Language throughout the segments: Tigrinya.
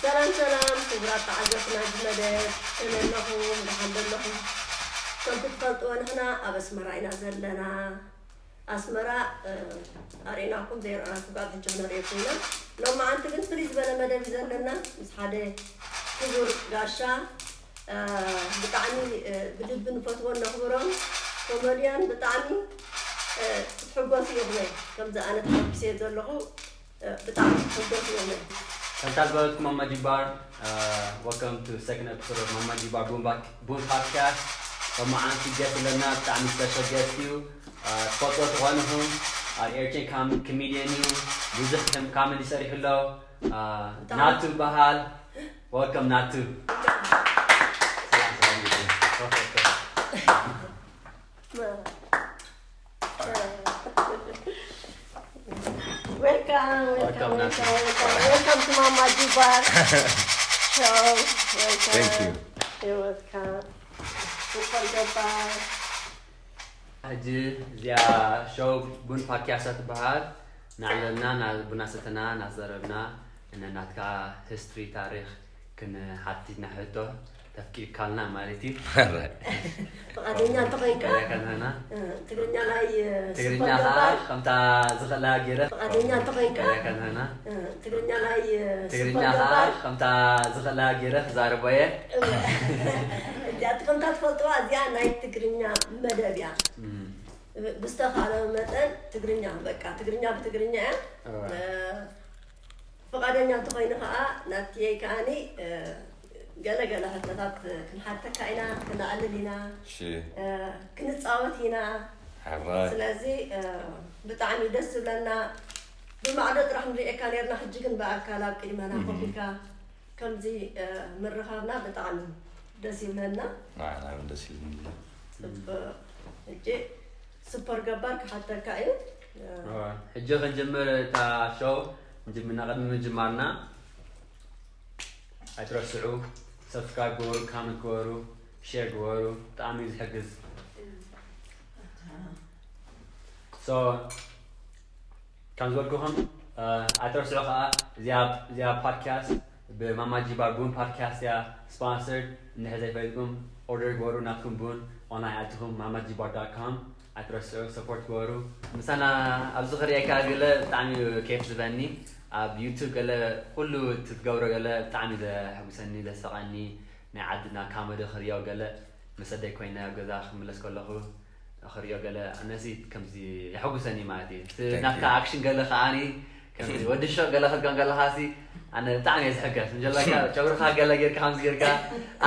ሰላም ሰላም፣ ክቡራት ተዓዘብትና እዚ መደብ፣ ከመይ ኣለኹም? ደሓን ዶ ኣለኹም? ከምቲ ትፈልጥዎ ንሕና ኣብ ኣስመራ ኢና ዘለና። ኣስመራ፣ እ፣ ኣርእናኩም ዘይረኣናኩም ካብ ሕጂ ክነርእየኩም ኢና። ሎማዓንቲ ግን ፍልይ ዝበለ መደብ እዩ ዘለና። ምስ ሓደ ክቡር ጋሻ፣ እ፣ ብጣዕሚ፣ እ፣ ብልቢ ንፈትዎን ነኽብሮን ኮመድያን ብጣዕሚ፣ እ፣ ክትሕጎሱ ኢኹም። ከምዚ ኣነ ተሓጒሰ ዘለኹ፣ እ፣ ብጣዕሚ ክትሕጎሱ ኢኹም። ከምታ ዝበለትኩም ማማ ጂባር፣ እ፣ welcome to second episode of ማማ ጂባር ቡን ባክ-፣ ቡን ፓድካስት። ሎማዓንቲ ገስት ኣለና፣ ብጣዕሚ ስፔሻል ገስት እዩ። እ፣ ትፈልጥዎ ተኾንኹም፣ ኣብ ኤርትራን ካም-፣ ኮሜድያን እዩ። ብዙሕ ከም ካሜዲ ሰሪሑ ኣሎ። እ፣ ብጣዕሚ ናቱ ይበሃል። Welcome ናቱ። ሰላም፣ ሰላም። Welcome, welcome, Welcome, welcome, Nathan. Welcome, welcome to Mama Jibar show. Welcome. Thank you. You're welcome. እንኳን ገባህ። ሕጂ እዚኣ ሾው ቡን ፓድካስት ትበሃል። ናዕለልና፣ ና-፣ ቡና ሰተና፣ ናዘረብና፣ እነ ናትካ ሂስትሪ፣ ታሪኽ ክንሓትት ኢና ሕቶ። ተፍቂድካልና ማለት እዩ። ፍቓደኛ እንተኾይንካ፣ ገለ ከንህና። እ፣ ትግርኛ ላይ፣ እ፣ ትግርኛ ሱፐር ኸዓ ገባር። ከምታ ዝኽእላ ገይረ። ፍቓደኛ እንተኾይንካ፣ ገለ ከንህና። እ፣ ትግርኛ ላይ፣ እ፣ ትግርኛ ሱፐር ኸዓ ገባር። ከምታ ዝኽእላ ገይረ ክዛረቦ እየ። እወ። እዚኣ ከምታ ትፈልጥዋ፣ እዚኣ ናይ ትግርኛ መደብ እያ። እም። ብዝተኻእለ መጠን ትግርኛ፣ በቃ፣ ትግርኛ ብትግርኛ እያ። እወ። እ፣ ፍቓደኛ እንተኾይኑ ኸዓ፣ ናትየይ ከዓኒ፣ እ፣ ገለ ገለ ሕቶታት ክንሓተካ ኢና፣ ክነዕልል ኢና፣ እሺ። እ፣ ክንጻወት ኢና። ሕራይ። ስለዚ፣ እ፣ ብጣዕሚ ደስ ዝብለና፣ ብማዕዶ ጥራሕ ንርእየካ ነርና፣ ሕጂ ግን ብኣካል ኣብ ቅድመና እህ። ኮፍ ኢልካ ከምዚ፣ እ፣ ምርኻብና ብጣዕሚ ደስ ይብለና። ንዓና እውን ደስ ኢሉና። ጽቡቕ። ሕጂ ሱፐር ገባር ክሓተካ እዩ። እ፣ እዋ፣ ሕጂ ክንጅምር እታ ሾው፣ እንጅምና ቅድሚ ምጅማርና ኣይትረስዑ፣ ሰብስክራይብ ግበሩ፣ ካመንት ግበሩ፣ ሼር ግበሩ፣ ብጣዕሚ እዩ ዝሕግዝ። ሶ፣ ከም ዝበልኩኹም፣ እ፣ ኣይትረስዑ ኸዓ፣ እዚኣ፣ እዚኣ ፓድካስት ብማማ ጂባር ቡን ፓድካስት እያ ስፖንሰርድ። እንድሕር ዘይፈሊጥኩም፣ ኦርደር ግበሩ ናትኩም ቡን ኦንላይን ኣቲኹም ማማ ጂባር ዳት ኮም። ኣይትረስዑ፣ ሰፖርት ግበሩ። ምሳና ኣብዚ ክርእየካ ገለ ብጣዕሚ እዩ ኬፍ ዝበኒ። ኣብ ዩቱብ ገለ ኩሉ እቲ ትገብሮ ገለ ብጣዕሚ ዘሐጉሰኒ፣ ዘስቐኒ፣ ናይ ዓድና ካመዲ ክርእዮ ገለ ምስ ኣደይ ኮይነ ኣብ ገዛ ክምለስ ከለኹ ክርእዮ ገለ ኣነሲ ከምዚ የሐጉሰኒ ማለት እዩ። እቲ Thank ናትካ you። ኣክሽን ገለ ከዓኒ ከምዚ ወዲ ሹቕ ገለ ክትከውን ከለኻሲ ኣነ ብጣዕሚ እየ ዝሕገስ። እንጀለካ ጨጉርኻ ገለ ጌርካ ከምዚ ጌርካ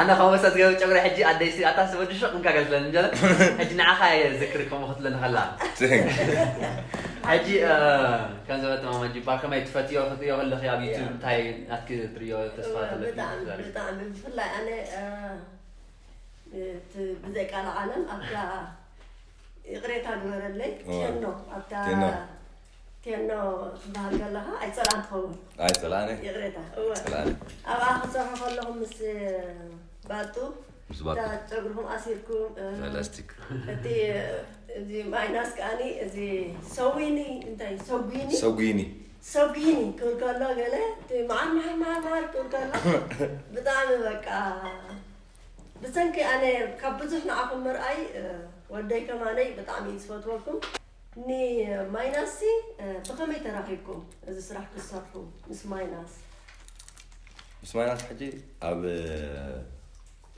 ኣነ ካብ ወሰት ገለ ጨጉሪ ሕጂ ኣደይሲ ኣታስ ወዲ ሹቕ እንካ ገለ ትብለኒ እንጀለ ሕጂ ንዓኻ እየ ዝክር ከምኡ ክትብለኒ ከላ። Thank you። ሕጂ፣ እ፣ ከም ዝበለት ማማ ጅባር ከመይ ትፈትዮ ክትሪኦ ከለኺ ኣብ ዩቱብ ያ። እንታይ ናትኪ ትሪኦ ተስፋ እወ፣ ተለኪ ብጣዕሚ፣ ትዛረቢ? ብጣዕሚ ብፍላይ ኣነ፣ እ፣ እቲ ብዘይ ቃል ዓለም ኣብታ ይቕሬታ ግበረለይ፣ እወ። ቴኖ፣ ኣብታ ቴኖ። ቴኖ ትበሃል ከለኻ ኣይጸላእን ትኸውን። ኣይጸላእን እየ። ይቕሬታ፣ እወ። ኣይጸላእን እየ። ኣብኣ ክሰርሖ ከለኹም ምስ ባጡ፣ ምስ ባጡ። እታ ጸጉርኹም ኣሲርኩም፣ እ፣ ላስቲክ። እቲ፣ እዚ ማይናስ ከኣኒ፣ እዚ ሰዊኒ፣ እንታይ፣ ሰጉኒ? ሰጉኒ። ሰጉኒ ክብል ከሎ ገለ፣ እቲ መዓር፣ መዓር፣ መዓር፣ መዓር ክብል ከሎ፣ ብጣዕሚ በቃ፣ ብሰንኪ ኣነ ካብ ብዙሕ ንዓኹም ምርኣይ፣ እ፣ ወደይ ከማነይ ብጣዕሚ እዩ ዝፈትወኩም። ንማይናስሲ፣ እ፣ ብኸመይ ተራኺብኩም እዚ ስራሕ ክትሰርሑ ምስ ማይናስ? ምስ ማይናስ ሕጂ ኣብ፣ እ፣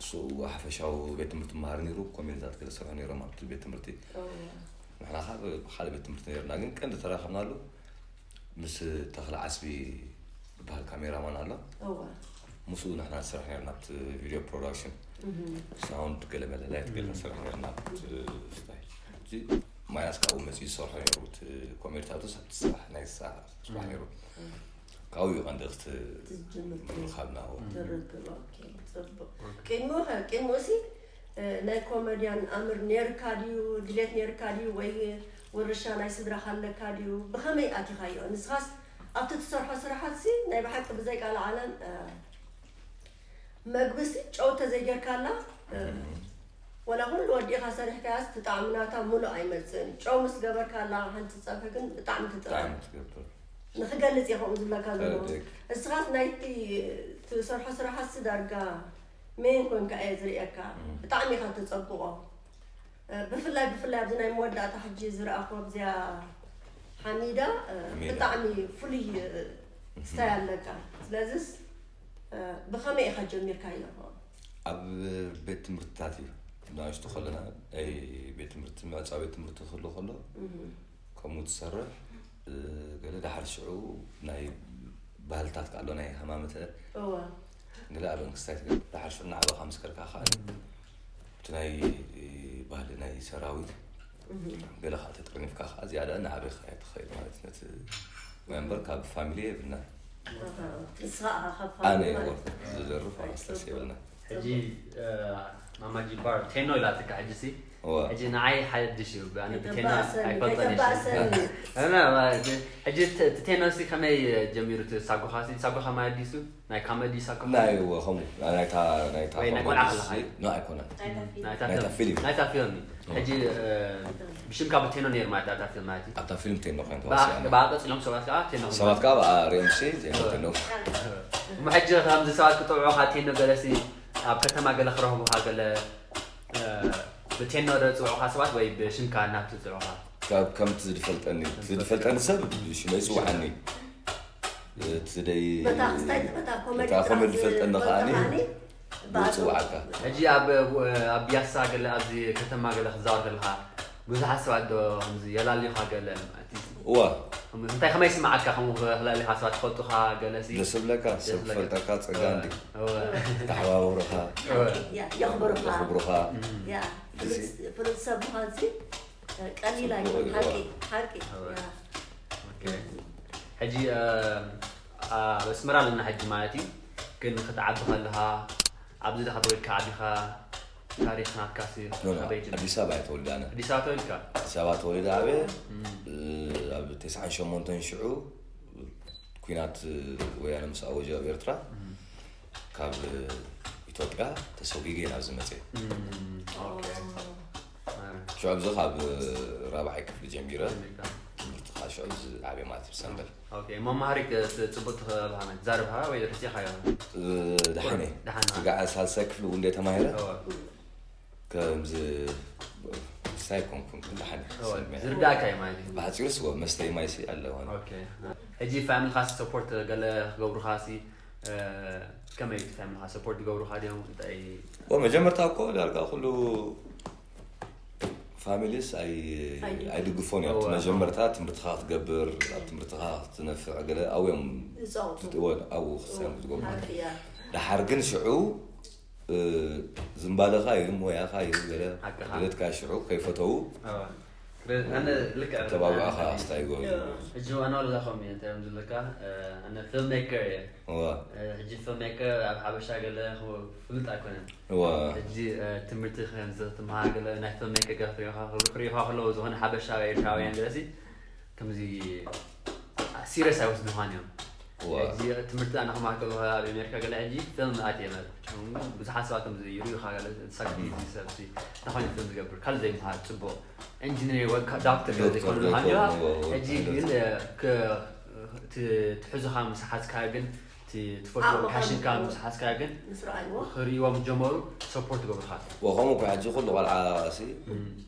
እሱ ሓፈሻዊ ቤት ትምህርቲ መሃሪ ነይሩ፣ ኮሜድታት ገለ ዝሰርሑ ነይሮም ኣብቲ ቤት ትምህርቲ። ኦ። ንሕና ካብ ካልእ ቤት ትምህርቲ ነይርና፣ ግን ቀንዲ ተራኸብናሉ ምስ ተኽለ ዓስቢ ዝበሃል ካሜራማን ኣሎ። እወ። ምስኡ ንሕና ንሰርሕ ነርና ኣብቲ ቪድዮ ፕሮዳክሽን። እህ። ሳውንድ ገለ መለ ላይት ገለ ንሰርሕ ነርና ኣብቲ ስታይ። እዚ ማይናስ ካብኡ መጺኡ ዝሰርሖ ነይሩ። እቲ ኮሜዲታቱስ ኣብቲ ስራሕ ናይ ስራሕ ስራሕ ነይሩ። እህ። ካብኡ እዩ ቀንዲ እቲ ትጅምር ምርኻብና፣ እዎ። ትርክብ፣ ኦኬ፣ ጽቡቕ። ቅድሚኡ ኸ፣ ቅድሚኡሲ፣ እ፣ ናይ ኮሜድያን ኣምር ነርካ ድዩ፣ ድሌት ነርካ ድዩ፣ ወይ ውርሻ ናይ ስድራኻ ኣለካ ድዩ? ብኸመይ ኣቲኻዮ? ንስኻስ ኣብቲ ትሰርሖ ስራሓትሲ ናይ ብሓቂ ብዘይ ቃል ዓለም፣ እ፣ መግብሲ ጨው ተዘይጌርካላ፣ እ፣ ወላ ኩሉ ወዲእኻ ሰሪሕካያስ እቲ ጣዕሚ ናታ ሙሉእ ኣይመጽእን። ጨው ምስ ገበርካላ ሓንቲ ጸብሒ ግን ብጣዕሚ ትጥዕም። ብጣዕሚ ትገብር። ንኽገልጽ እየ ከምኡ ዝብለካ ዘለኹ። ተረዲእክ። እስኻስ ናይቲ ትሰርሖ ስራሓትሲ ዳርጋ ሜን ኮንካ እየ ዝርእየካ። እም። ብጣዕሚ ኢኻ ተጸብቖ። እ፣ ብፍላይ፣ ብፍላይ ኣብዚ ናይ መወዳእታ ሕጂ ዝረኣኽዎ ኣብዚኣ ሓሚዳ፣ እ፣ ሓሚዳ። ብጣዕሚ ፍሉይ፣ እ፣ እም። ስታይ ኣለካ። ስለዚስ፣ እ፣ ብኸመይ ኢኻ ጀሚርካዮ? ኣብ ቤት ትምህርትታት እዩ። ንኣሽቱ ከለና፣ ናይ ቤት ትምህርቲ፣ መዕጻ ቤት ትምህርቲ ክህሉ ከሎ፣ እም። ከምኡ ትሰርሕ፣ እ፣ ገለ ደሓር ሽዑ ናይ ባህልታት ከኣ ኣሎ፣ ናይ ሃማመተ እወ። ገለ ኣብ እንክስታይ ትገብር፣ ደሓር ሽዑ እናዓበኻ ምስ ከድካ ከኣ እቲ ናይ ባህሊ ናይ ሰራዊት እህ። ገለ ከኣ ተጠርኒፍካ ከኣ ዝያዳ እናዓበኻ እያ ትኸይድ ማለት ነቲ እምበር ካብ ፋሚሊ የብልና። ኣሃ። ንስኻ ኢኻ ካብ ኣነ ፋሚሊ እየ ማለት ወርቅ ዝደርፍ ኣይ፣ ኣስተስ ጽቡቅ። የብልና። ሕጂ፣ እ፣ ማማ ጂባር ቴኖ ኢላትካ ሕጂ ሲ? እወ። ሕጂ ንዓይ ሓድሽ እዩ፣ ኣነ ብቴኖ ከይተባእሰኒ፣ ኣይፈልጦን እየ። ከይተባእሰኒ። ኣነ፣ ሕጂ ተ-፣ እቲ ቴኖ ሲ ከመይ ጀሚሩ? እቲ ሳጎኻ ሲ፣ ሳጎኻ ማለት ድዩ? ናይ ካመዲ ሳጎኻ? ናይ፣ እወ፣ ከምኡ። ናይታ፣ ናይታ ወይ ናይ ኮመዲ ቆልዓ ሲ-፣ ከለኻ? ኖ፣ ኣይኮነን። ናይታ ፊልም። ናይታ ናይታ ፊልም። ፊልም። ናይታ ፊልም። እወ። ሕጂ፣ እ፣ ብሽምካ ብቴኖ ነይሩ ማለት ኣብታ ፊልም ማለት እዩ? ኣብታ ፊልም ቴኖ ኮይን ብኣ-፣ ተዋሲኣ። ብኣ ቀጺሎም ሰባት ከኣ ቴኖ ኮይኖም። ሰባት ከኣ ብኣ ሪኦም ሲ ቴኖ፣ እወ። ቴኖ። እሞ ሕጂ ከምዚ ሰባት ክጠውዑኻ ቴኖ ገለ ሲ ኣብ ከተማ ገለ ክረኽቡኻ ገለ፣ እ፣ ብቴኖ ዶ ዝጽውዑኻ ሰባት ወይ ብሽምካ እናቱ ዝጽውዑኻ? ካብ ከምቲ ዝፈልጠኒ፣ እቲ ዝፈልጠኒ ሰብ ብሽመይ ይጽውዓኒ። እቲ ደይ-፣ በታ ክስታይ፣ በታ ኮመዲ በታ ኮመዲ ጥራሕ ዝፈልጠኒ ዝፈልጠኒ ከኣኒ ከኣኒ ብኡ ይጽውዓካ። ሕጂ ኣብ፣ ኣብ ቢያሳ ገለ ኣብዚ ከተማ ገለ ክዛወር ከለኻ ብዙሓት ሰባት ዶ ከምዚ የላልዩኻ ገለ ማለት እዩ? እዋ። ከምዚ እንታይ ከመይ ይስምዓካ ከምኡ ክላልዩኻ ሰባት ክፈልጡኻ ገለ ሲ? ደስ ዝብለካ፣ ደስ ሰብ ዝብለካ። ክፈልጠካ ጸጋ እወ፣ እንዲ። እወ። ተሓባብሩኻ። እወ። ያ፣ የኽብሩኻ። የኽብሩኻ። እም። ያ፣ ደስ ፍሉጥ፣ ፍሉጥ ሰብ ምዃን ሲ ቀሊል ጽቡቕ ኣይኮን፣ እዩ። ሓቂ፣ ሓቂ። እወ። ያ። ኦኬ። ሕጂ፣ እ፣ ኣብ ኣስመራ ኣለና ሕጂ ማለት እዩ። ግን ክትዓቢ ከለኻ፣ ኣብዚ ዲኻ ተወሊድካ ዓቢኻ፣ ታሪኽ ናትካ ሲ ኖ፣ ኖ፣ ካበይ ጀሚሩ? ኣዲስ ኣበባ እየ ተወሊደ ኣነ። ኣዲስ ኣበባ ተወሊድካ? ኣዲስ ኣበባ ተወሊደ ዓብየ። እም። እ፣ ኣብ ተስዓን ሸሞንተን ሽዑ ኲናት ወያነ ምስ ኣወጀ ኣብ ኤርትራ፣ እም። ካብ ኢትዮጵያ ተሰጒገ እየ ናብዚ መፅየ። እም፣ ኦኬ። ኣረ። ሽዑ ኣብዚ ካብ ራብዓይ ክፍሊ ጀሚረ ጀሚርካ። ትምህርቲ ከዓ ሽዑ ኣብዚ ዓብየ ማለት እዩ፣ ሰምበል። ኦኬ፣ መማሃሪ ከ ስ-፣ ጽቡቅ ትኽእል ሃመት ዛርብሃ ወይ ርሕሲኻ እዮም? እ፣ ደሓን እየ። ደሓን። ስጋዕ ሳልሳይ ክፍሊ እውን እንደ ተማሂረ እወ። ከምዚ ሳይ ኮንኩን ደሓን እየ። እወ፣ ሰሚዐ። ዝርዳእካ እዩ ማለት እዩ። ብሓጺሩ ስወ መስተይ ማይ ሲ ኣለዋን። ኦኬ። ሕጂ ፋሚልኻ ሲ ሰፖርት ገለ ክገብሩኻ ሲ፣ እ፣ ከመይ እቲ ፋሚልኻ ሰፖርት ይገብሩኻ ድዮም? እንታይ? ወ መጀመርታ እኮ ዳርጋ ኩሉ ፋሚሊስ ኣይ-፣ ኣይድግፉን። ኣይድግፎን እዮም። እወ። መጀመርታ ትምህርትኻ ክትገብር፣ ኣብ ትምህርትኻ ክትነፍዕ ገለ ኣብኡ እዮም ዝጻወቱ። ዝት-፣ እወ፣ ኣብኡ ክሳን እወ። ዝገብሩ። ሓቂ እያ። ደሓር ግን ሽዑ፣ እ፣ ዝምባለኻ እዩ፣ ሞያኻ እዩ፣ ገለ ሓቅኻ። ድሌትካ ሽዑ ከይፈተዉ። እወ። ክረ-፣ ኣነ ልክዕ ተባብዖኻ እወ። ኣስታይጎ እዩ። እወ። ሕጂ ዋና ወለዳ ኸም እየ፣ እንታይ እዮም ዝብለካ? እ፣ ኣነ ፊልም ሜከር እየ። እወ። እ፣ ሕጂ ፊልም ሜከር ኣብ ሓበሻ ገለ ኸ-፣ ፍሉጥ ኣይኮነን። እወ። ሕጂ፣ እ፣ ትምህርቲ ከም ዘ-፣ ትምሃር ገለ ናይ ፊልም ሜከር ገለ ክሪእኻ፣ ክሪእኻ ከለዉ ዝኾነ ሓበሻ ወይ ኤርትራውያን ገለሲ ከምዚ ሲሪየስ ኣይወስዱኻን እዮም። እወ። ሕጂ ትምህርቲ ኣነ ክመሃር ከለኹ ኣብ ኣሜሪካ ገለ ሕጂ ፊልም ኣትየ ማለት ብዙሓት ሰባት ከምዚ ይሪኡኻ ገለ ሳክቲ እዚ ሰብሲ እንታይ ኮይኑ ፊልም ዝገብር ካልእ ዘይምሃር ጽቡቕ ኢንጂነር ወይ ካ-፣ ዶክተር ገለ ዶክተር ዘይኮኑ ዘይኮኑ፣ ሃልዩ እወ፣ እወ፣ ሕጂ ኣይነት። ግን፣ እ፣ ክ-፣ ት-፣ ትሕዞኻ ምስ ሓዝካ ግን እቲ ትፈትዎ ዓቕምኻ ፓሽንካ ዝፈትዎ ምስ ሓዝካ ግን ምስ ረኣይዎ። ክርእይዎም ጀመሩ፣ ሰፖርት ይገብሩኻ። ወኸምኡ እኮ ሕጂ ኩሉ ቆልዓ ሲ እም።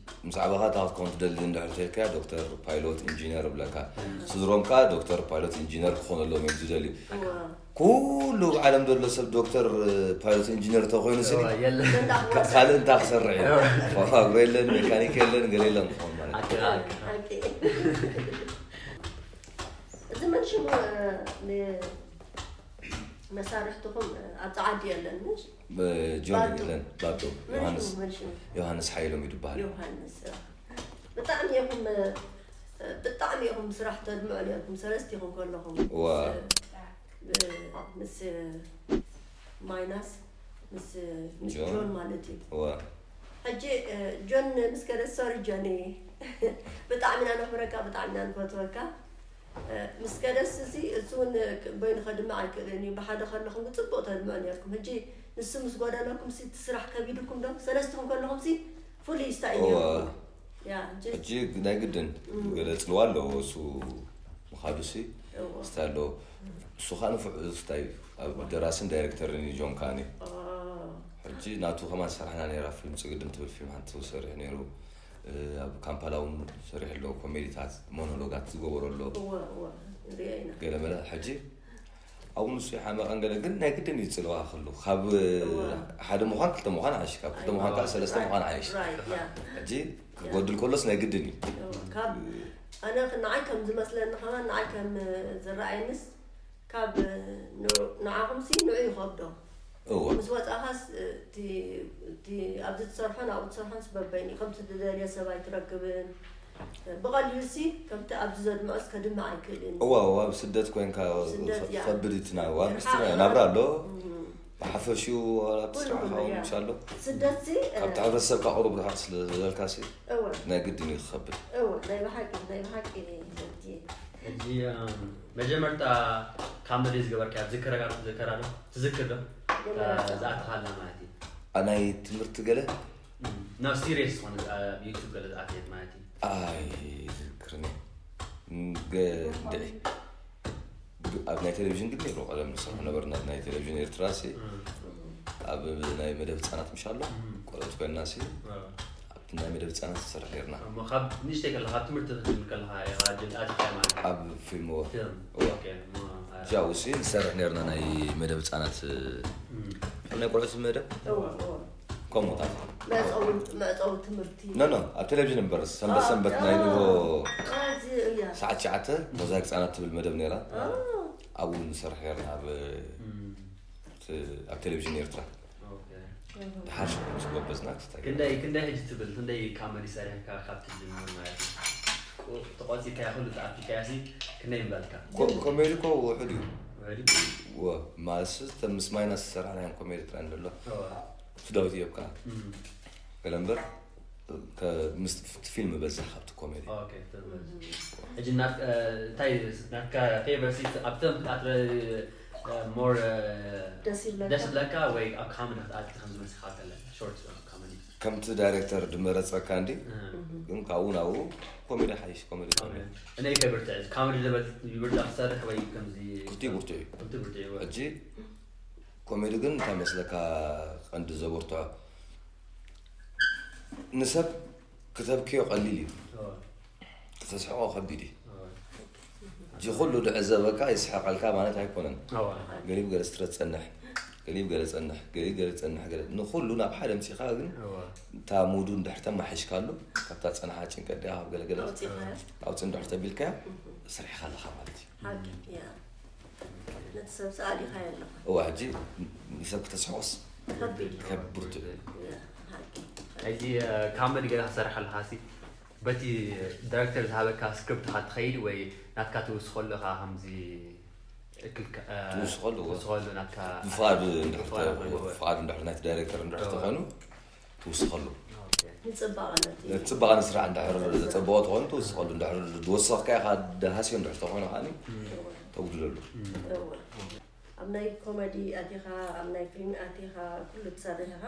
ምስ ዓበኻ እንታይ ክትከውን ትደሊ እንድሕር ተልካ ዶክተር፣ ፓይሎት፣ ኢንጂነር ይብለካ። እም። ስድሮም ከኣ ዶክተር፣ ፓይሎት፣ ኢንጂነር ክኾነሎም እዮም ዝደልዩ። እዋ። ኩሉ ኣብ ዓለም ዘሎ ሰብ ዶክተር፣ ፓይሎት፣ ኢንጂነር ተኾይኑ ስኒ እዋ፣ የለን። ካ-፣ ካልእ እንታይ ክሰርሕ እዩ? እዋ። ፋብሮ የለን፣ ሜካኒክ የለን፣ ገለ የለን ክኾን ማለት እዩ። ኣኪ፣ ኣኪ። ሓቂ። እዚ መንሽሙ፣ እ፣ ን-፣ መሳርሕትኹም፣ እ፣ ኣብዚ ዓዲ የለን፣ ምሽ? ብ-፣ ጆን ባዶ። የለን፣ ባዶ። መን ዮሃንስ፣ ሽሙ፣ መን ሽሙ? ዮሃንስ ሓይሎም እዩ ዝበሃል። ዮሃንስ፣ እ፣ ብጣዕሚ ኢኹም፣ እ፣ ብጣዕሚ ኢኹም ስራሕ ተድምዑ ነይርኩም፣ ሰለስቲኹም ከለኹም። እዋ። እ፣ ምስ፣ እ፣ ማይናስ፣ ምስ፣ እ፣ ምስ ጆን። ጆን ማለት እዩ። እዋ። ሕጂ፣ እ፣ ጆን ምስ ከደ፣ ሶሪ ጆኒ፣ ብጣዕሚ ኢና ነኽብረካ፣ ብጣዕሚ ኢና ንፈትወካ። እ፣ ምስ ከደስ እዚ፣ እሱ እውን በይኑ ከድምዕ ኣይክእልን እዩ። ብሓደ ከለኹም ግን ጽቡቕ ተድምዑ ነርኩም። ሕጂ ንሱ ምስ ጎደለኩም ሲ እቲ ስራሕ ከቢድኩም ዶ? ሰለስትኹም ከለኹም ሲ ፍሉይ ስታይ እዩ እወ። ነርኩም። ያ፣ ሕጂ ሕጂ ናይ ግድን እም። ገለ ጽልዋ ኣለዎ እሱ ምኻዱ ሲ እወ። ስታይ ኣለዎ። እሱ ኸኣ ንፉዕ ስታይ ኣብ ደራስን ዳይሬክተርን እዩ ጆን ከኣኒ። ኦ። ሕጂ ናቱ ከማን ሰራሕና ነይራ ፊልም ጽግድም ትብል ፊልም ሓንቲ ሰሪሑ ነይሩ። እ፣ ኣብ ካምፓላ እውን ሰሪሑ ኣሎ። ኮሜዲታት፣ ሞኖሎጋት ዝገበሮ ኣሎ። እወ፣ እወ፣ ንሪኦ ኢና። ገለ መለ ሕጂ ኣብኡ ንሱ ይሓመቐን ገለ ግን ናይ ግድን እዩ ጽልዋ ክህሉ። ካብ እወ። ሓደ ምዃን ክልተ ምዃን ዓይሽ፣ ካብ ክልተ ምዃን ከዓ ሰለስተ ምዃን ዓይሽ። ራይት፣ ያ። ሕጂ ክጎድል ከሎስ ናይ ግድን እዩ። እወ፣ ካብ ኣነ ክ-፣ ንዓይ ከም ዝመስለኒ ከማን፣ ንዓይ ከም ዝረኣየንስ ካብ ን-፣ ንዓኹምሲ ንዑ ይኸብዶ። እወ። ምስ ወጻኻስ እቲ፣ እቲ ኣብዚ ትሰርሖን ኣብኡ ትሰርሖንስ በበይኑ እዩ። ከምቲ ትደልዮ ሰብ ኣይትረክብን። ብቐሊሉሲ ከምቲ ኣብዚ ዘድምዖስ ከድምዕ ኣይክእልን። እዋ፣ እዋ፣ ኣብ ስደት ኮይንካ ስደት፣ ያ። ክኸብድ እዩ እቲ ናብራ። ኣብ ርሓቕ ምስቲ ናብራ ኣሎ። እም። ብሓፈሽኡ ኣብቲ ኩሉ ስራሕ ኩሉ፣ ሓው ያ። ምሽ ኣሎ። ስደትሲ፣ ካብቲ እ፣ ሕብረተሰብካ ቁሩብ ርሓቕ ስለ ዝበልካሲ እወ። ናይ ግድን እዩ ክኸብድ። እወ፣ ናይ ብሓቂ፣ ናይ ብሓቂ ዘቲ። ሕጂ፣ እም፣ መጀመርታ ካብ መደይ ዝገበርካዮ ዝክረካ-፣ ዝከራ ዶ? ትዝክር ዶ? መጀመርታ። ዝኣተኻላ ማለት እዩ። ኣ፣ ናይ ትምህርቲ ገለ? እም፣ ናብ ሲሪየስ ዝኾነ ኣብ ዩቱብ ገለ ዝኣተየት ማለት እዩ። ኣይዝክርን እየ። ገ-፣ እንድዒ። ብ-፣ ኣብ ናይ ቴሌቪዥን ግን ነይሩ፣ ቀደም ንሰርሖ ነበርና፣ ናይ ቴሌቪዥን ኤርትራ ሲ፣ እም። ኣብ ናይ መደብ ህጻናት ምሽ ኣሎ፣ እም። ቆልዑት ኮይንና ሲ፣ እም። ኣብቲ ናይ መደብ ህጻናት ንሰርሕ ነይርና። እሞ ካብ ንእሽተይ ከለኻ፣ ኣብ ትምህርቲ ክትጅምር ከለኻ ኢኻ ጀምር ኣቲኻ ማለት እዩ? ኣብ ፊልም፣ እወ። ፊልም። እወ። ኦኬ፣ እሞ፣ እ፣ ያው ሲ ንሰርሕ ነይርና ናይ መደብ ህጻናት፣ እም። ከም ናይ ቆልዑት መደብ? እወ፣ እወ። ከምኡታት። መዕጸዊ፣ መዕጸዊ ትምህርቲ። ኖ፣ ኖ፣ ኣብ ቴሌቪዥን እምበር፣ ሰንበት፣ አ፣ ሰንበት አ፣ ናይ ንግሆ አ፣ እዚ እያ። ሰዓት ትሽዓተ ሞዛይክ ህጻናት ትብል መደብ ነይራ። አ። ኣብኡ ንሰርሕ ነይርና ኣብ፣ እም። ት-፣ ኣብ ቴሌቪዥን ኤርትራ። ኦኬ። ድሓር ምስ ጎበዝና ክስታይ። ክንደይ፣ ክንደይ ሕጂ ትብል፣ ክንደይ ካመዲ ሰሪሕካ ካብቲ ዝጅምር ማለት እዩ? ቁ-፣ ተቆጺርካዮ ኩሉ ተኣኪብካዮ ሲ ክንደይ ምበልካ? ኮ-፣ ኮሜዲ እኮ ውሑድ እዩ። ውሑድ እዩ? ወ-፣ ማለትስ፣ እተ ምስ ማይናስ ዝሰራሕናዮም ኮሜዲ ጥራይ እንድሎ። እወ። ምስ ዳዊት እዮብ ከኣ። እም። ገለ እምበር፣ ከ-፣ ምስ ፊልም በዝሕ ካብቲ ኮሜዲ። ኦኬ፣ ፊልም በዝሕ። ሕጂ ናብ፣ እ፣ እንታይ፣ ናትካ ፌቨር ሲ ኣብተን ኣትረ፣ እ፣ ሞር፣ እ፣ ደስ ይብለካ? ደስ ይብለካ ወይ ኣብ ካመዲ ክትኣቱ ከም ዝመስልካ ከለ? ሾርት ካመዲ። ከምቲ ዳይሬክተር ድመረጸካ እንዲ፣ እህ። ግን ካብኡ ናብኡ ኮሜዲ ሓይሽ፣ ኮሜዲ ኮሜዲ። ኮሜዲ። እኔ ፌቨር ትዕዝ፣ ካመዲ ደበል ይብርዳ ክሰርሕ ወይ ከምዚ ክልቲኡ ብርቱዕ እዩ። ክልቲኡ ብርቱዕ እዩ። ሕጂ ኮሜዲ ግን እንታይ መስለካ ቀንዲ ዘበርትዖ? ንሰብ ክተብክዮ ቀሊል እዩ። እወ። ክተስሕቆ ከቢድ እዩ። እወ። እዚ ኩሉ ድዕዘበካ ይስሕቀልካ ማለት ኣይኮነን። እወ። ገሊብ ገለ ስትረ ትጸንሕ፣ ገሊብ ገለ ጸንሕ፣ ገሊብ ገለ ጸንሕ፣ ገለ ንኹሉ ናብ ሓደ ምጺኻ ግን እወ። እታ ሙዱ እንድሕር ተማሒሽካሉ፣ ካብታ ጸንሓ ጭንቀት ድኣ ካብ ገለ ገለ ኣውጺኻዮ? ኣውጽእ እንድሕር ተቢልካዮ፣ እህ። ሰሪሕካ ኣለኻ ማለት እዩ። ሓቂ፣ ያ። ነቲ ሰብ ሰኣሊኻዮ ኣለኻ። እዋ፣ ሕጂ ንሰብ ክተስሕቆስ ከቢድ እዩ። ከብ-፣ ብርቱዕ እዩ። ያ፣ ሓቂ። ሕጂ፣ እ፣ ካመዲ ገለ ክሰርሕ ኣለኻ ሲ፣ በቲ ዳይሬክተር ዝሃበካ ስክሪፕት ኢኻ ትኸይድ ወይ ናትካ ትውስኸሉ ኢኻ ከምዚ እክልካ፣ እ፣ ትውስኸሉ፣ እወ። ትውስኸሉ ናትካ ብፍቓድ እንድሕር ብፍቓድ ተ-፣ ክኸውን። ብፍቓድ እንድሕር ናይቲ ዳይሬክተር እንድሕር እወ። ተኾይኑ ትውስኸሉ። ኦኬ። ንጽባቐ ነቲ ነቲ ጽባቐ ንስራሕ እንድሕር ጽባቐ። ዘጸበቖ ተኾይኑ ትውስኸሉ። እንድሕር ዝወሰኽካ ኢኻ ደሃስዮ እንድሕር ተኾይኑ ከኣኒ እም። ተጉድለሉ። እም። እወ። ኣብ ናይ ኮሜዲ ኣቲኻ፣ ኣብ ናይ ፊልም ኣቲኻ፣ ኩሉ ትሰርሕ ኢኻ።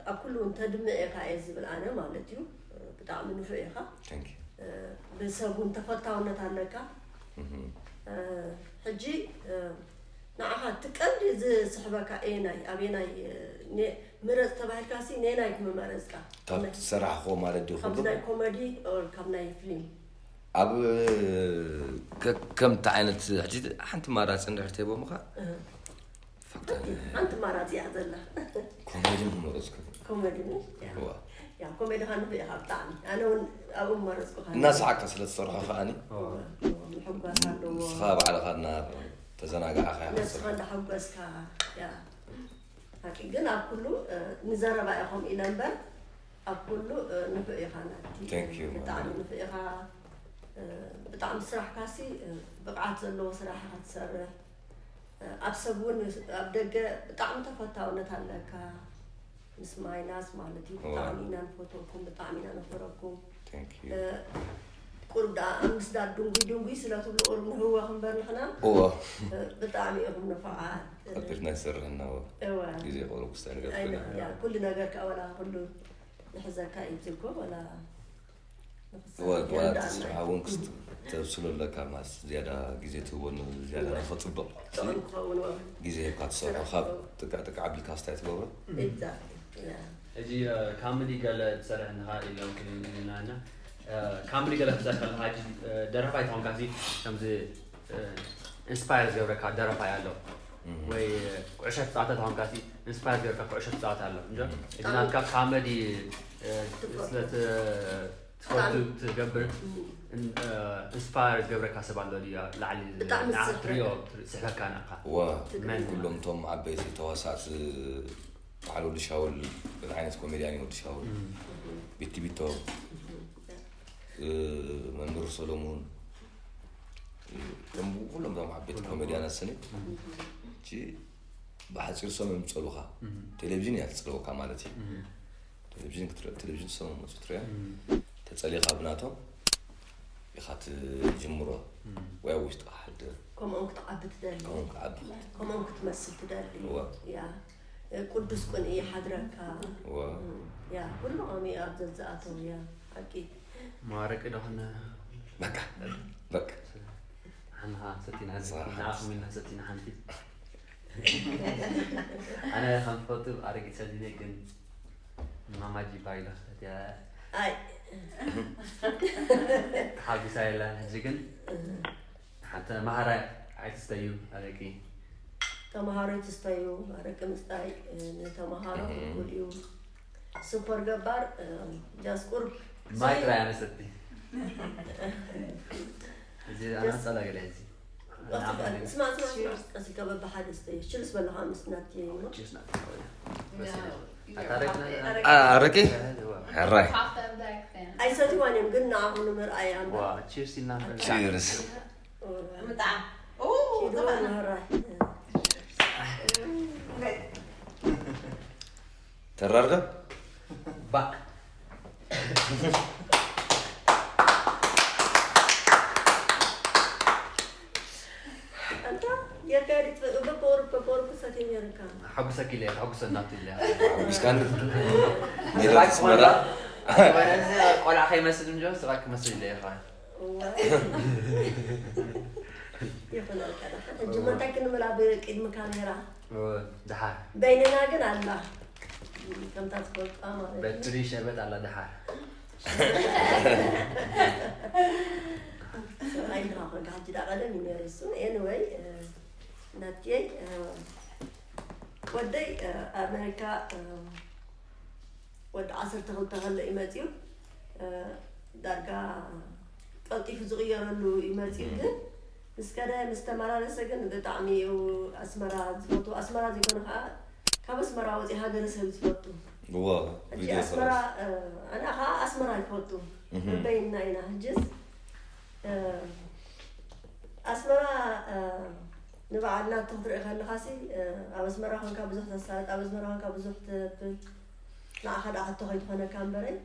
ኣብ ኩሉ እውን ተድምዕ ኢኻ እየ ዝብል ኣነ ማለት እዩ። ብጣዕሚ ንፉዕ ኢኻ። Thank you። ብሰብ እውን ተፈታውነት ኣለካ። እህ። ሕጂ ንዓኻ እቲ ቀንዲ ዝስሕበካ ኣየናይ፣ ኣበየናይ፣ ነ-፣ ምረጽ ተባሂልካ ሲ ነየናይ ምመረጽካ? ካብ ዝሰራሕኽዎ ማለት ድዩ ካብዚ ኩሉ? ናይ ኮሜዲ ኦር ካብ ናይ ፊልም? ኣብ ከ-፣ ከምቲ ዓይነት ሕጂ ሓንቲ ማራፂ እንድሕር ተሂቦምኻ? እህ። ፋክት ሓንቲ፣ ሓንቲ ማራፂ እያ ዘላ። ኮሜዲ ምመረፅኩ። ኮሜዲ ምን? ያ። እዋ። ያ፣ ኮሜዲ ኸዓ ንፉዕ ኢኻ ብጣዕሚ። ኣነ እውን ኣብኡ ምመረፅኩኻ። እናሰሓቅካ ስለ ትሰርሖ ከዓኒ። እዋ፣ እዋ፣ ምሕጓስ ኣለዎ። ንስኻ ባዕልኻ እና ተዘናጋዕኻ ኢኻ ነብስኻ ትሰርሖ። እንዳሐጎስካ፣ ያ። ሓቂ ግን ኣብ ኩሉ፣ እ፣ ንዘረባ ኢኹም ኢለ እምበር፣ ኣብ ኩሉ፣ እ፣ ንፉዕ ኢኻ ናቲ። Thank you፣ ብጣዕሚ ማማ። ንፉዕ ኢኻ። እ፣ ብጣዕሚ ስራሕካሲ፣ እ፣ ብቕዓት ዘለዎ ስራሕ ኢኻ ትሰርሕ። እ፣ ኣብ ሰብ እውን፣ ኣብ ደገ ብጣዕሚ ተፈታውነት ኣለካ። ምስ ማይናስ ማለት እዩ። እዋ። ብጣዕሚ ኢና ንፈትወኩም፣ ብጣዕሚ ኢና ነኽብረኩም። ቁሩብ ደኣ ኣምስዳድ ድንጉይ ድንጉይ ስለ ትብሉ ቁሩብ ንህወኽ እምበር ንሕና እዎ ብጣዕሚ ኢኹም ንፉዓት። ከቢርና ይሰርሕና እዎ እወ ግዜ ቁሩብ ክስታይ ነገር ኮይና ኣይንሕያ ኩሉ ነገር ከዓ ወላ ኩሉ ንሕዘካ እዩ ትልኮ ወላ ንኽሰርሕ እወ ዋላ ይርዳእና። እቲ ስራሕ እውን ክስት ተብስሎ ኣለካ ማለት ዝያዳ ግዜ ትህቦ ዝያዳ ንክፅብቕ ጥዑም ክኸውን እወ ግዜ ሂብካ ትሰርሖ ካብ ጥቃ ጥቃ ኣቢልካ ስታይ ትገብሮ exactly yeah ሕጂ ካምዲ ገለ ትሰርሕ እንዲኻ ኢሎም ክልዩና ካምዲ ገለ ክትሰርሕ ከለኻ ሕጂ ደረፋይ ተኾንካ ሲ ከምዚ ኢንስፓየር ዝገብረካ ደረፋይ ኣሎ ወይ ኩዕሾ ትፃወት ተኾንካ ሲ ኢንስፓየር ዝገብረካ ኩዕሾ ትፃወት ኣሎ እንዶ ሕጂ ናትካ ካመዲ ስለ ትፈቱ ትገብር ኢንስፓየር ዝገብረካ ሰብ ኣሎ ድዩ ላዕሊ ብጣዕሚ ንዓኻ ዝስሕበካ። ትሪኦ ዝስሕበካ ንዓኻ ዋ መን ኩሎም እቶም ዓበይቲ ተዋሳእቲ በዓል ወዲ ሻውል ገለ ዓይነት ኮሜድያን እዩ ወዲ ሻውል ቢቲ ቢቶ እ፣ መምህር ሰሎሙን እ፣ እቶም ኩሎም እቶም ዓበይቲ ኮሜድያናት ስኒ እቺ ብሓፂር ሰም የምፀሉኻ ቴሌቪዥን እያ ትፅልወካ ማለት እዩ ቴሌቪዥን ክትርኢ ቴሌቪዥን ሰም መፁ ትሪያ ተፀሊኻ ብናቶም ኢኻ ትጅምሮ ወይ ኣብ ውሽጥኻ ሓድር ከምኦም ክትዓቢ ትደሊ ከምኦም ክዓቢ ከምኦም ክትመስል ትደሊ እዋ። ያ ቅዱስ ቁን ይሓድረካ እዋ ያ ኩሉ ከምኡ ኣብ ዘዝኣተው ያ ሓቂ ማረቂ ዶኾነ በቃ በቃ ሓንኻ ሰቲና ንስኻ ንዓኹም ኢልና ሰቲና ሓንቲ ኣነ ከም ትፈልጡ ኣረጊት ሰቲነ ግን ማማጂ ባይላ ሰትያ ኣይ ተሓጒሳ የላን ሕጂ ግን ሓንቲ መሃራይ ኣይትስተዩ ኣረቂ ተምሃሮ ይትስተዩ ኣረቂ ምስታይ እ፣ ንተምሃሮ ክልኩል እዩ ሱፐር ገባር እ፣ ጃስቁር ማይ ጥራይ ኣነሰቲ እዚ ኣናጸላ ገለ ሕዚ ስማ ስማ ስማ ቀሲልካ በብሓደ ስተዩ ችልስ በለኻ ምስ ናት ቺርስ ናት ኣታረቅና ኣረቂ ሕራይ ኣይሰትዋን እዮም ግን ንዓኹም ንምርኣይ ኣምበር ቺርስ ኢልና ቺርስ ምጣዕም ኪዱ ምሕራይ ተራርገ ባእ ኣንታ ጌርካ ዲት በቦር በቦር ክሰት ነርካ ሓጉሰኪ ኢለ ሓጉሰ እናቱ ኢለ ሓጉስካኒ ሜዳ ኣስመራ ቆልዓ ከይመስል እንጆ ስቓይ ክመስል ኢለ ኢኻ ይኹነልካ ሕጂ መታይ ክንብል ኣብ ቅድሚ ካሜራ ድሓር በይንና ግን ኣላ ከምታ ትፈልጣ ማለት እዩ በትሪ ሸበጥ ኣላ ድሓር ሰብኣይ ድኻ ኮንካ ሕጂ ዳ ቀደም እዩ ነይሩ እሱ anyway ናትየይ ወደይ ኣሜሪካ ወዲ ዓሰርተ ክልተ ከሎ እዩ መፅዩ ዳርጋ ቀልጢፉ ዝቕየረሉ እዩ መፅዩ ግን ምስ ከደ ምስ ተመላለሰ ግን ብጣዕሚ እዩ ኣስመራ ዝፈቱ ኣስመራ ዘይኮነ ከዓ ካብ ኣስመራ ወፂ ሃገረ ሰብ ዝፈቱ እዋ ሕጂ ቪድዮ ኣስመራ ይፈረስ ኣነ ከዓ ኣስመራ ይፈቱ በይንና ኢና ሕጅስ ኣስመራ ንበዓል ናቱ ክትርኢ ከለኻሲ ኣብ ኣስመራ ኮንካ ብዙሕ ተሳልጥ ኣብ ኣስመራ ኮንካ ብዙሕ ትብል ንዓኻ ደኣ ሕቶ ከይትኾነካ እምበረይ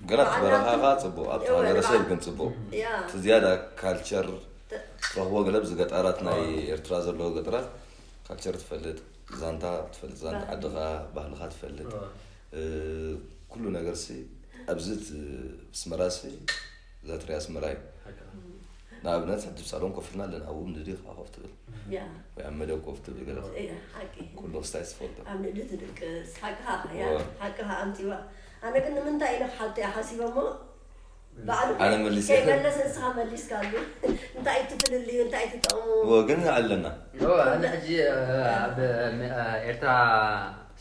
ግን ኣብቲ በረኻኻ ፅቡቕ ኣብቲ ሃገረሰብ ግን ፅቡቕ ያ እቲ ዝያዳ ካልቸር ትረኽቦ ገለ ኣብዚ ገጠራት ናይ ኤርትራ ዘለዎ ገጠራት ካልቸር ትፈልጥ ዛንታ ትፈልጥ ዛንታ ዓድኻ ባህልኻ ትፈልጥ እ፣ ኩሉ ነገር ሲ ኣብዚ ት- ኣስመራ ሲ እዛ ትሪኣ ኣስመራ እዩ ንኣብነት ሕጂ ሳሎን ኮፍ ኢልና ኣለና ኣብኡ ንዲ ከዓ ኮፍ ትብል ያ ወይ ኣብ መደብ ኮፍ ትብል ገለ ያ ሓቂ ኩሉ ክስታይ ትፈልጦ ኣብ ንእዲ ትድቅስ ሓቅኻ ያ እወ። ሓቅኻ ኣምፂዋ ኣነ ግን ንምንታይ ኢለ ክሓልተ እያ ሓሲበ እሞ ባዕሉ ኣነ መሊሰ። ከይመለስ ንስኻ መሊስካሉ እንታይ ትፍልልዩ እንታይ ትጠቕሙ እወ ግን ኣለና እወ ኣነ ሕጂ ኣብ ኤርትራ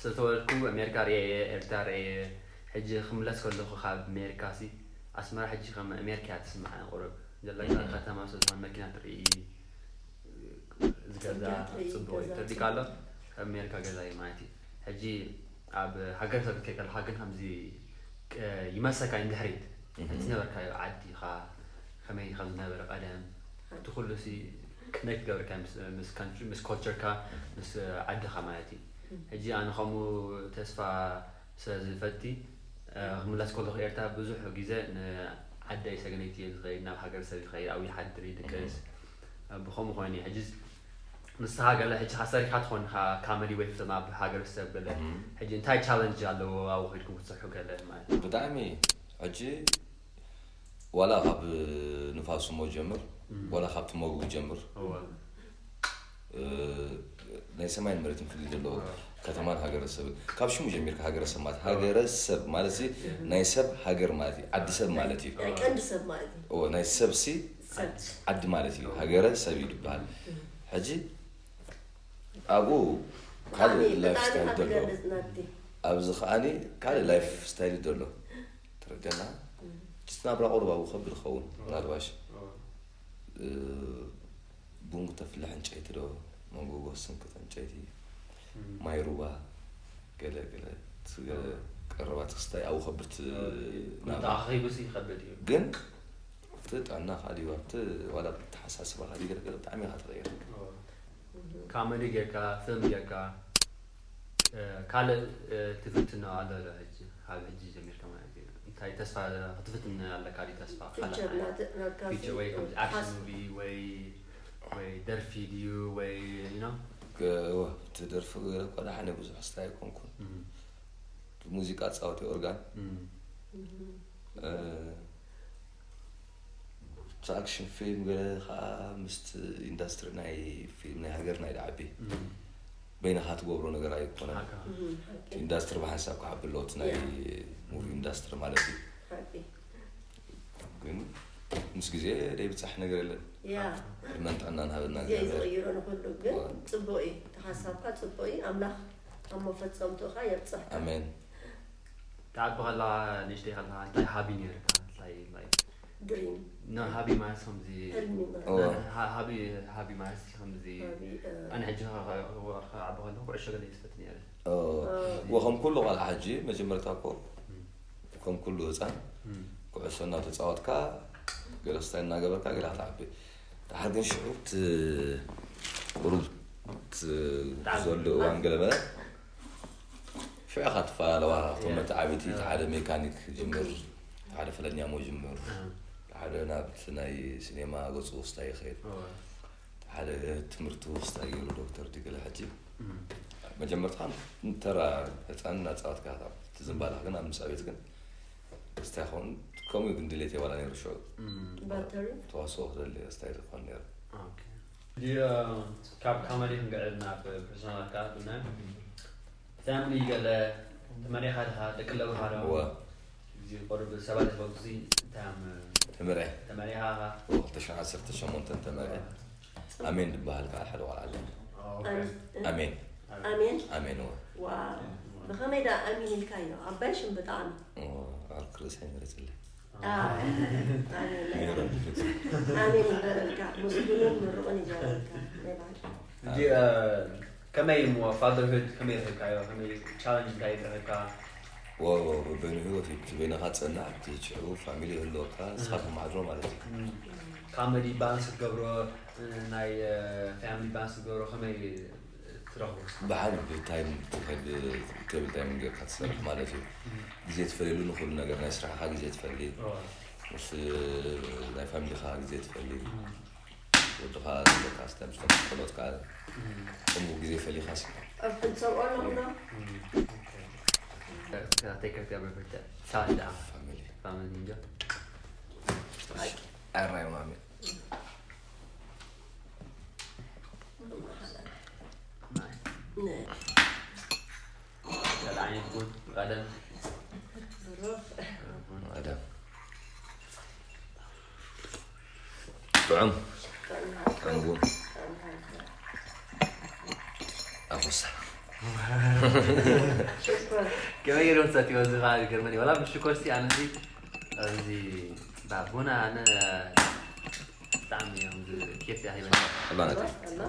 ስለተወለድኩ ኣሜሪካ ርየ ኤርትራ ርየ ሕጂ ክምለስ ከለኹ ካብ ኣሜሪካ ሲ ኣስመራ ሕጂ ከም ኣሜሪካ እያ ትስምዓኒ ቁሩብ ዘለካ ከተማ ስለዝኾነ መኪና ትርኢ ዝገዛ ጽርግያ ትርኢ፣ ጽቡቅ እዩ ገዛ ተርዲካ ኣሎ ኣብ ኣሜሪካ ገዛ እዩ ማለት እዩ ሕጂ ኣብ ሃገር ሰብ ከይከለካ ግን ከምዚ ቅ- ይመሰካ እዩ ድሕሪት እቲ ዝነበርካዮ ዓዲ ኢኻ ከመይ ከም ዝነበረ ቀደም እቲ ኩሉ ሲ ክነክት ገብርካ ምስ- ምስ ካንትሪ ምስ ኮልቸርካ ምስ ዓድኻ ማለት እዩ ሕጂ ኣነ ከምኡ ተስፋ ስለ ዝፈቲ ክምለስ ከለኹ ኤርትራ ብዙሕ ግዜ ን- ዓደይ ሰገነይቲ እየ ዝኸይድ፣ ናብ ሃገረሰብ ይኸይድ፣ ኣብኡ ይሓድር ይድቅስ። ብኸምኡ ኮይኑ እዩ። ሕጂ ንስኻ ገለ ሕጂ ሓሳሪካ ትኾንካ ካመዲ ወይ ፍልም ኣብ ሃገረሰብ ገለ። ሕጂ እንታይ ቻለንጅ ኣለዎ ኣብኡ ከይድኩም ክትሰርሑ ገለ ማለት እዩ? ብጣዕሚ ሕጂ ዋላ ካብ ንፋስ እሞ ጀምር፣ ዋላ ካብ ትመጉ ጀምር። ናይ ሰማይን መሬትን ፍልልይ ዘለዎ፣ ከተማን ሃገረሰብን። ካብ ሽሙ ጀሚርካ ሃገረሰብ ማለት፣ ሃገረሰብ ማለት እዚ ናይ ሰብ ሃገር ማለት እዩ፣ ዓዲ ሰብ ማለት እዩ። ናይ ቀንዲ ሰብ ማለት እዩ። ናይ ሰብ ሲ ዓዲ ማለት እዩ፣ ሃገረ ሰብ እዩ ዝበሃል። ሕጂ ኣብኡ ካልእ ላይፍ ስታይል ዘሎ፣ ኣብዚ ከዓኒ ካልእ ላይፍ ስታይል ዘሎ። ተረድና። እቲ ናብራ ቁሩብ ኣብኡ ከብድ ይኸውን ምናልባሽ። ቡን ክተፍልሕ ዕንጨይቲ ዶ፣ መንጎጎ ስንክት ዕንጨይቲ፣ ማይ ሩባ፣ ገለ ገለ፣ ገለ ቀረባት ክስታይ ኣብኡ ከብድ። ናብራ ኣኺቡሲ ይኸብድ እዩ። ግን እቲ ጥዕና ካልእ እዩ፣ ኣብቲ ዋላ ኣተሓሳስባ ካልእ ገለ ገለ ብጣዕሚ ኢኻ ትቕየር። ካመዲ ጌርካ፣ ፊልም ጌርካ፣ ካልእ ትፍትኖ ኣሎ ዶ ሕጂ? ካብ ሕጂ ጀሚርካ ማለት እዩ። እንታይ ተስፋ ክትፍትን ኣለካ ድዩ? ተስፋ ካልእ ፊቸር ናት-፣ ናትካ ፊቸር ወይ ከምዚ ኣክሽን ሙቪ ወይ፣ ወይ ደርፊ ድዩ ወይ፣ you know? እወ፣ እቲ ደርፊ ገለ እኳ ደሓነ ብዙሕ ስታይ ኣይኮንኩን። ሙዚቃ ጻወት ኦርጋን። እቲ ኣክሽን ፊልም ገለ ከዓ ምስቲ ኢንዳስትሪ ናይ ፊልም ናይ ሃገርና እዩ ዝዓቢ። በይንኻ ትገብሮ ነገር ኣይኮነን። ሓቂ። እቲ ኢንዳስትሪ ብሓንሳብ ክዓቢ ኣለዎ፣ እቲ ናይ ሙቪ ኢንዳስትሪ ማለት እዩ። ሓቂ። ግን ምስ ግዜ ዘይብጻሕ ነገር የለን። ያ። ዕድመን ጥዕናን ሃበና ግዜ እግዚኣብሔር። ዝቕይሮ ንኹሉ፣ ግን ጽቡቕ እዩ። እቲ ሓሳብካ ጽቡቕ እዩ። ኣምላኽ ኣብ መፈጸምትኡ ኸኣ የብጽሕ። ኣሜን። ትዓቢ ከለኻ፣ ንእሽተይ ከለኻ እንታይ ሃቢ ነይርካ? እንታይ፣ like፣ ድሪም። ኖ፣ ሃቢ ማለት ከምዚ፣ ሕልሚ ማለት። ኦ። ሃ-፣ ሃቢ፣ ሃቢ ማለት ከምዚ፣ ሃቢ፣ እ፣ ኣነ ሕጂ ኸ-፣ ኸ-፣ ክዓቢ ከለኹ ኩዕሾ ገለ ይዝፈት ነይረ። ኦ። ኦ። ወ-፣ ከም ኩሉ ቆልዓ ሕጂ መጀመርታ እኮ፣ ከም ኩሉ ህፃን፣ ኩዕሶ እናተፃወትካ፣ ገለ ስታይ እናገበርካ፣ ገለ ክትዓቢ። ደሓር ግን ሽዑ እቲ ቁሩብ እቲ ብጣዕሚ ዘሎ እዋን ገለ መለ ሽዑ ኢኻ ትፈላለዋ። እቶም መተዓቢቲ፣ እቲ ሓደ ሜካኒክ ጅምር፣ እቲ ሓደ ፈለኛሞ ጅምር፣ እቲ ሓደ ናብቲ ናይ ሲኔማ ገፁ ክስታይ ይኸይድ፣ እቲ ሓደ ትምህርቱ ክስታይ ገይሩ ዶክተር ድዩ ገለ። ሕጂ መጀመርታ ተራ ህፃን እናተፃወትካ፣ እቲ ዝምባልኻ ግን ኣብ ምስ ኣቤት ግን ክስታይ ይኸውን። ከምኡ ግን ድሌት የባላ ነይሩ ሽዑ። ባተሪ? ተዋስኦ ክደሊ ክስታይ ዝኸውን ነይሩ። ኦኬ። ድዮ ካብ ካመዲ ክንገዕድ ናብ ፐርሶናል ኣካላት ብናይ ፋሚሊ ገለ ተመሪኻ ድኻ? ደቂ ኣለውኻ ዶ? እወ። እዚ ቁሩብ ሰባት ዝፈልጡ እዚ እንታይ እዮም? ተመሪሐ። ተመሪኻ ኢኻ? እወ፣ ክልተ ሽሕን ዓሰርተ ሸሞንተን ተመሪሐ። ኣሜን ዝበሃል ከዓ ሓደ ቆልዓ ኣለኒ። ኦኬ። ኣሜን። ኣሜን። ኣሜን? ኣሜን፣ እወ። ዋው። ብኸመይ ደኣ ኣሜን ኢልካዮ? ኣባይ ሽም ብጣዕሚ። እወ፣ ዓርኪ ርእሰይ መሪፅለይ። ኣሜን። ኣሜን ይበረልካ፣ ምስጉንን ምሩቕን ይገበረልካ። ናይ በሓቂ። ሕጂ፣ እ፣ ከመይ እሞ ፋዘርሁድ ከመይ ረኺብካዮ? ከመይ ቻለንጅ እንታይ ረኺብካ? ዎ፣ በበይኑ ህይወት እዩ። እቲ በይንኻ ትጸንሕ፣ እቲ ሽዑ ፋሚሊ ይህልወካ፣ ንስኻ ትማዕድሮ ማለት እዩ። እም፣ ካመዲ ባንስ ክትገብሮ፣ እ፣ ናይ፣ እ፣ ፋሚሊ ባንስ ክትገብሮ ከመይ ትረኽቦ? ብሓደ ብታይም ትኸድ፣ ቴብል ታይም ጌርካ ትሰርሕ ማለት እዩ። ግዜ ትፈልየሉ ንኹሉ ነገር፣ ናይ ስራሕኻ ግዜ ትፈሊ፣ ኦ። ምስ ናይ ፋሚሊኻ ግዜ ትፈሊ፣ እም። ወድኻ ዘለካ ስተ-፣ ምስ ተፈለጥካ እም። ከምኡ ግዜ ፈሊኻሲ። ኣብ ክንሰምዖ ኣለኹ ዶ? እም። ኦኬ። Take care of your family. ፋሚሊ። ፋሚሊ እንጃ። ኣራይ ማሚ። ናይ። ነ። ካልእ ዓይነት ቡን፣ ቀደም። ብሩኽ። ቡን። ቀደም። ጥዑም። ጥዑም ቡን። ኣኹሳ። ሽኮር። ከመይ ገይሮም ዝሰትይዎ እዚ ኸኣ ይገርመኒ። ዋላ ብሽኮር ሲ ኣነ እዚ፣ ኣብዚ ቡና ኣነ ብጣዕሚ እዮም ኬፍ እያ ሂበኒ። ኣባናት። ኣላ?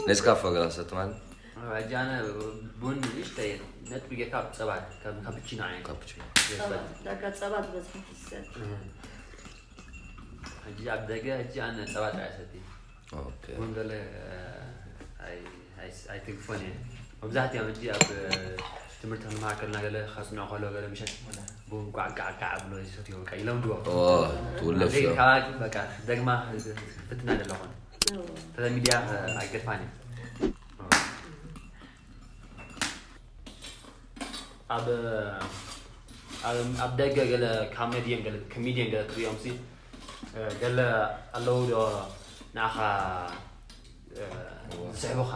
ኔስካፈ ገላ ሰትማል? ሕጂ ኣነ ቡን ንእሽተይ ነጥቢ ጌርካ ኣብ ጸባ፣ ከም ካፕቺኖ ዓይነት። ካፕቺኖ። ጸባ፣ ዳርጋ ጸባ ዝበዝሐ ትሰቲ። እህ። ሕጂ ኣብ ደገ፣ ሕጂ ኣነ ጸባ ጥራይ እሰቲ። ኦኬ። ቡን ገለ፣ ኣይ-፣ ኣይ-፣ ኣይትግፎን እየ። መብዛሕትኦም ሕጂ ኣብ ትምህርቲ ክንመሃር ከለና ገለ ከጽንዖ ከሎ ገለ ምሸት ቡን ቋዕ ቃዕ ቃዕ ብሎ ይሰትዮ፣ በቃ ይለምድዎ። ትውለፍ ካብኣ በቃ ደግማ ፍትና ደለኹን ተለ ሚድያ ኣይገድፋን እዩ። ኣብ ኣብ ደገ ገለ ካሜዲየን ገለ ኮሜዲየን ገለ ትሪኦም ሲ ገለ ኣለዉ ዶ ንዓኻ ዝስሕቡኻ?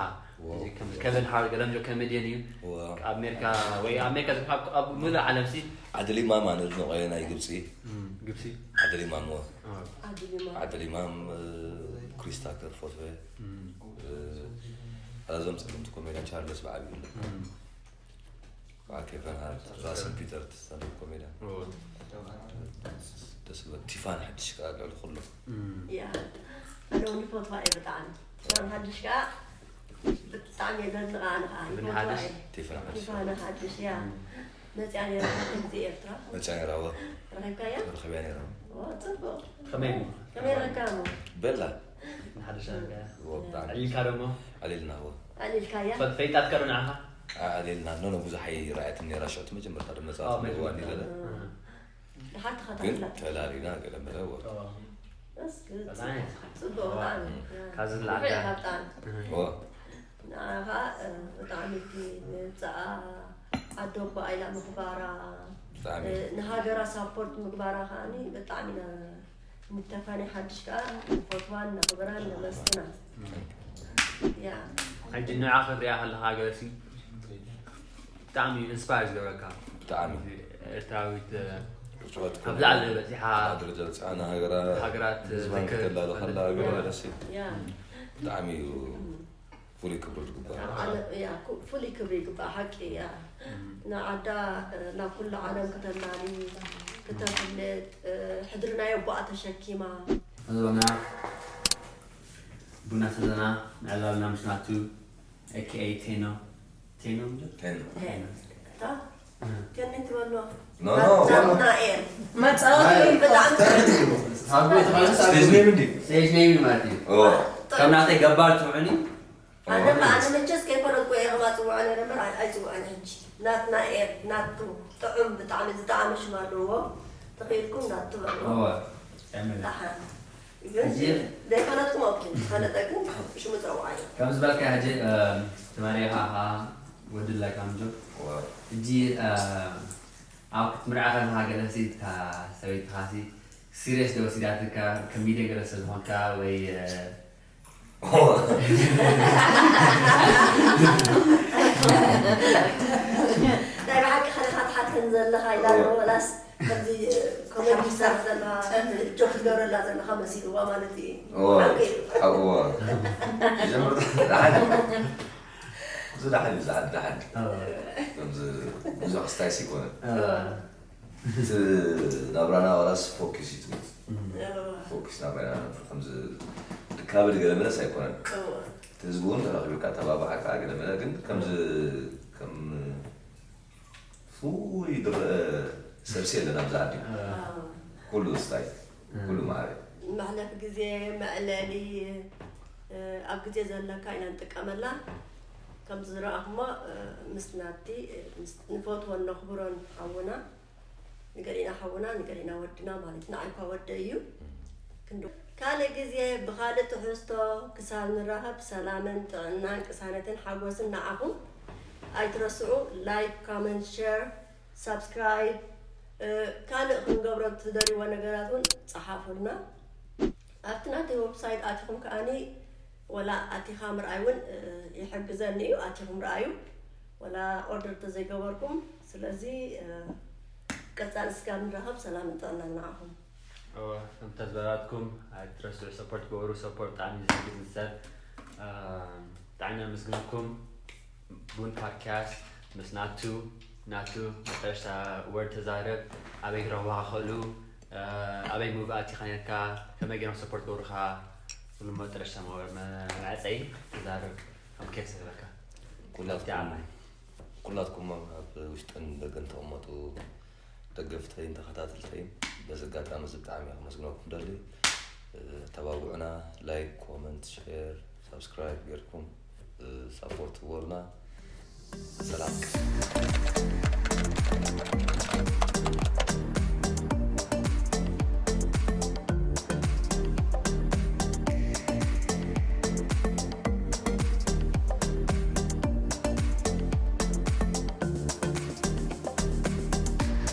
ከቨን ሃርት ገለ ምጆ ኮሜዲየን እዩ። ኣብ ኣሜሪካ ወይ ኣሜሪካ ኣብ ሙሉእ ዓለም ሲ ዓድል ኢማም ኣነ ዝነቆየ ናይ ግብፂ ግብሲ ዓድል ኢማም ዎ ዓድል ኢማም ዓድል ኢማም ክሪስ ታከር ፈትወ እዞም ፀለምቲ ኮሜድያን ቻርለስ ብዓብዩ ኣሎ ከቨን ሃርት ራስን ፒተር ስታንዳፕ ኮሜድያን ደስ ዝብል ቲፋን ሓድሽ ከዓ ልዕሊ ኩሉ ያ ኣነ እውን ይፈትዋ እየ ብጣዕሚ ቲፋን ሓድሽ ከዓ ብጣዕሚ እየ ዘድንቓ ኣነ ከዓ ይፈትዋ እየ ቲፋን ሓድሽ ያ መፅያ ነይራ ከምዚ ኤርትራ መፅያ ነይራ ወ ረኺብካያ ረኺብያ ነይራ ዋ ፅቡቕ ከመይ ከመይ ረካ ሞ በላ ሓደሻ ወ ብጣዕሚ ዕሊልካ ደሞ ኣሊልና ወ ኣሊልካያ ፈይጣትካ ዶ ንዓኻ ኣሊልና ኖ ኖ ብዙሕ ኣይረኣየትን ነይራ ሽዑ እቲ መጀመርታ ድማ ኣዎ፣ መፅኣ መጀመርታ። ገለ ድሓር ግን ተኸታትላ ተላሊና ገለ መለ ወ በስ ብጣዕሚ ፅቡቕ ብጣዕሚ ካብ ዝለዓል ካብጣዕሚ ወ ንዓኻ ብጣዕሚ እቲ ንብፅኣ ዓዲ ኣቦኣ ኢላ ምኽባራ ብጣዕሚ ንሃገራ ሳፖርት ምግባራ ከዓኒ ብጣዕሚ ኢና ንተፋኒ ሓድሽ ከዓ ንፈትዋን ነኽብራን ነመስግና ያ ሕጂ ንዓ ክንሪኣ ከለካ ገለሲ ብጣዕሚ ኢንስፓየር ዝገብረካ ብጣዕሚ ኤርትራዊት ርፅወት ኣብ ላዕሊ በፂሓ ደረጃ በፅሓ ንሃገራ ሃገራት ህዝባን ትክል ክተላሉ ከላ ገለ ደሲ ያ ብጣዕሚ እዩ ፍሉይ ክብሪ ዝግባእ ዓለም ያ ኩ- ፍሉይ ክብሪ ይግባእ ሓቂ ያ ንዓዳ ናብ ኩሉ ዓለም ክተላሊ ክተፍልጥ ሕድሪ ናይ ኣቦኣ ተሸኪማ ዞና ቡና ሰተና ንዕላልና ምስ ናቱ ኤኬኤ ቴኖ ቴኖ ምንድን? ቴኖ ቴኖ እታ ከመይ ትበሎ ኖ ኖ ናትና ኤር መፃወቲ ብጣዕሚ ስቴጅ ኔም እንዲ ስቴጅ ኔም እንዲ ስቴጅ ኔም ማለት እዩ ኦ ከም ናተይ ገባር ትውዕኒ ኣነ ኣነ መቸስ ከይፈለጥኩ እየ ከማ ፅውዖ ነረ እምበር ኣይ- ኣይፅውዖን ሕጂ ናትና ኤር ናቱ ጥዑም ብጣዕሚ ዝጠዓመ ሽም ኣለዎ ተኽኢልኩም ናቱ በልዎ እወ ደሓን ግን ዘይፈለጥኩም ኣብኩም ዝፈለጠ ግን ሽሙ ፀውዓዮ ከም ዝበልካ ሕጂ ተማሪኻ ኻ ወድለካ ምጆ ሕጂ ኣብ ክትምርዓ ከለኻ ገለሲ እታ ሰበይትኻ ሲ ሲሪየስ ዶ ወሲዳትካ ኮሜዲ ገለ ስለ ዝኾንካ ወይ ናይ ብሓቂ ከለካ ትሓተን ዘለካ ኢላ ዶ ወላስ ከምዚ ኮሜዲ ትሰርሕ ዘለካ ጆክ ትገብረላ ዘለካ መሲልዋ ማለት እዩ እዎ ሓቂ እዩ እዎ ጀምር ደሓን እዚ ደሓን እዩ ዝዓዲ ደሓን ከምዚ ብዙሕ ክስታይስ ይኮነ እቲ ናብራና ዋላስ ፎኪስ እዩ ትምህርቲ ፎኪስ ናብራና ነብር ከምዚ ድካብል ገለ መለስ ኣይኮነን እቲ ህዝቢ እውን ተረኪብካ ተባባዓካ ገለ መለ ግን ከምዚ ከም ፍሉይ ዝረአ ሰብሲ የለን ኣብዚ ዓዲ ኩሉ ስታይ ኩሉ ማዕረ መሕለፍ ግዜ መዕለሊ ኣብ ግዜ ዘለካ ኢና ንጥቀመላ ከምቲ ዝረኣኹሞ ምስ ናቲ ንፈትዎን ነኽብሮን ኣውና ንገሊና ሓውና ንገሊና ወድና ማለት ንዓይ እኳ ወደ እዩ ክንዲ ካልእ ግዜ ብካልእ ትሕዝቶ ክሳብ ንራኸብ ሰላምን ጥዕናን ቅሳነትን ሓጎስን ንዓኹም ኣይትረስዑ ላይክ ኮመንት ሸር ሳብስክራይብ ካልእ ክንገብሮ ትደልይዎ ነገራት እውን ፀሓፉልና ኣብቲ ናተይ ዌብሳይት ኣቲኹም ከዓኒ ወላ ኣቲኻ ምርኣይ እውን ይሕግዘኒ እዩ ኣቲኹም ረኣዩ ወላ ኦርደር ተዘይገበርኩም ስለዚ ቀፃል እስካብ ንራኸብ ሰላምን ጥዕናን ንዓኹም እወ ከምታ ዝበላትኩም ኣይትረስዑ ሰፖርት ገበሩ ሰፖርት ብጣዕሚ እዩ ዝሕግዝ ንሰብ ብጣዕሚ ነመስግነኩም ቡን ፓድካስት ምስ ናቱ ናቱ መጠረሽታ ወርድ ተዛረብ ኣበይ ክረኽቡኻ ክኽእሉ ኣበይ ሙቪ ኣቲኻ ነርካ ከመይ ገይሮም ሰፖርት ገበሩኻ ኩሉ መጠረሽታ መዕፀይ ተዛረብ ኣብ ኬፍ ዝህበካ ኩላትኩም ኩላትኩም ኣብ ውሽጥን ደገን ተቐመጡ ደገፍተይን ተኸታተልተይን በዚ ኣጋጣሚ እዚ ብጣዕሚ ከመስግነኩም ደሊ ተባብዑና ላይክ ኮመንት ሼር ሳብስክራይብ ጌርኩም ሳፖርት ግበሩና ሰላም።